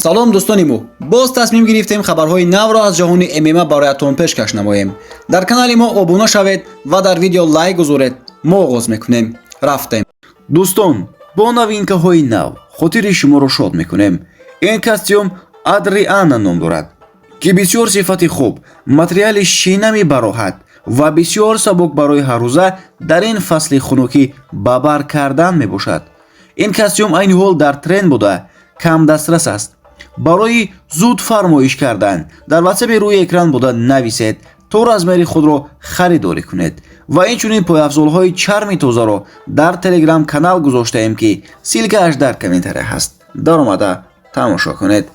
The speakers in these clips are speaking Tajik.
Салом, дӯстони мо! Боз тасмим гирифтем хабарҳои навро аз ҷаҳони ММА бароятон пешкаш намоем. Дар канали мо обуна шавед ва дар видео лайк гузоред. Мо оғоз мекунем. Рафтем. Дӯстон, бо новинкаҳои нав хотири шуморо шод мекунем. Ин костюм Адриана ном дорад, ки бисёр сифати хуб, материали шинами бароҳат ва бисёр сабук барои ҳаррӯза дар ин фасли хунукӣ ба бар кардан мебошад. Ин костюм айни ҳол дар тренд буда, камдастрас аст. Барои зуд фармоиш кардан дар ватсапи рӯи экран буда нависед, то размери худро харидорӣ кунед. Ва инчунин пойафзолҳои чарми тозаро дар Телеграм канал гузоштаем, ки ссылкааш дар комментария ҳаст, даромада тамошо кунед.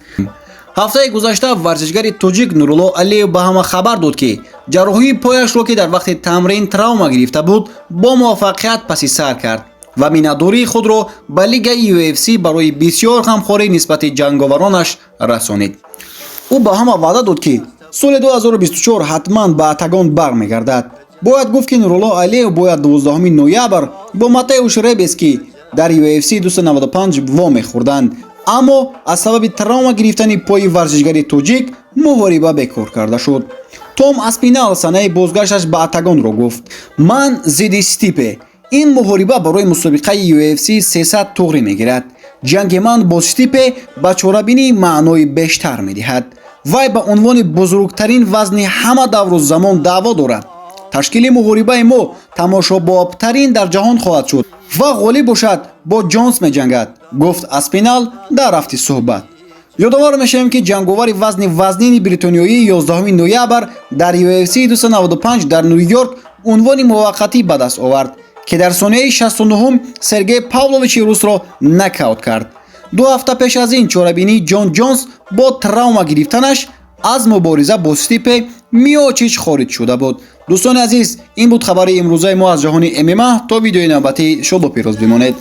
Ҳафтаи гузашта варзишгари тоҷик Нурулло Алиев ба ҳама хабар дод, ки ҷарроҳии пояшро, ки дар вақти тамрин травма гирифта буд, бо муваффақият паси сар кард ва миннатдории худро ба лигаи UFC барои бисёр ғамхорӣ нисбати ҷанговаронаш расонид. Ӯ ба ҳама ваъда дод, ки соли 2024 ҳатман ба октагон бармегардад. Бояд гуфт, ки Нурулло Алиев бояд 12 ноябр бо Матеуш Ребески дар UFC 295 вомехӯрданд, аммо аз сабаби травма гирифтани пои варзишгари тоҷик муҳориба бекор карда шуд. Том Аспинал санаи бозгашташ ба октагонро гуфт. Ман зидди Стипе. Ин муҳориба барои мусобиқаи UFC 300 туғрӣ мегирад. Ҷанги ман бо Стипе ба чорабинӣ маънои бештар медиҳад. Вай ба унвони бузургтарин вазни ҳама давру замон даъво дорад. Ташкили муҳорибаи мо тамошобобтарин дар ҷаҳон хоҳад шуд ва ғолиб бошад, бо Ҷонс меҷангад, гуфт Аспинал дар рафти суҳбат. Ёдовар мешавем, ки ҷанговари вазни вазнини бритониёӣ 11 ноябр дар UFC 295 дар Ню-Йорк унвони муваққатӣ ба даст овард, ки дар сонияи 69 Сергей Павловичи русро нокаут кард. 2 ҳафта пеш аз ин чорабинӣ Ҷон Ҷонс бо травма гирифтанаш аз мубориза бо Стипе Миочич хориҷ шуда буд. Дӯстони азиз, ин буд хабари имрӯзаи мо аз ҷаҳони ММА. То видеои навбатӣ шоду пирӯз бимонед.